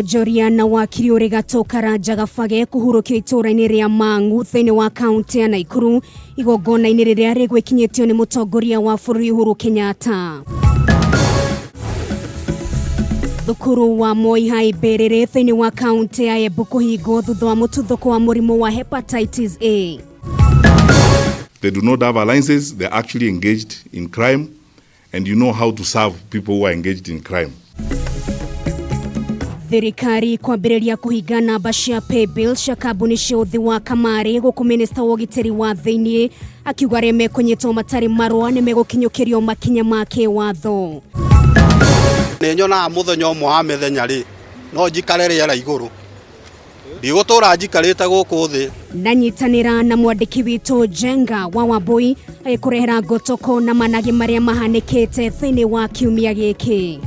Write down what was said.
Mwonjoria na wakiri ũrĩ gatũ Karanja Gabage kũhurũkio itũũra-inĩ rĩa Mang'u thĩinĩ wa kaunti ya Naikuru igongona-inĩ rĩrĩa rĩgwĩkinyĩtio nĩ mũtongoria wa bũrũri Uhuru Kenyatta. Thukuru wa Moi High Mbĩrĩrĩ thĩinĩ wa kaunti ya Embu kũhingwo thutha wa mũtuthũko wa mũrimũ wa hepatitis A. They do not have alliances, they're actually engaged in crime, and you know how to serve people who are engaged in crime. Thirikari kwambĩrĩria kũhinga namba cia paybill cia kambuni cia ũthi wa kamarĩ gũkũ minista wa ũgitĩri wa thĩinĩ akiuga arĩa mekũnyitwo matarĩ marũa nĩ megũkinyũkĩrio makinya ma kĩwatho. Nĩ nyonaga mũthenya ũmwe wa mĩthenya rĩ, no njikare rĩera igũrũ. Ndigũtũra njikarĩte gũkũ thĩ. Na nyitanĩra na mwandĩki witũ Njenga wa Wambui agĩkũrehera ngotoko na managĩ marĩa mahanĩkĩte thĩinĩ wa kiumia gĩkĩ.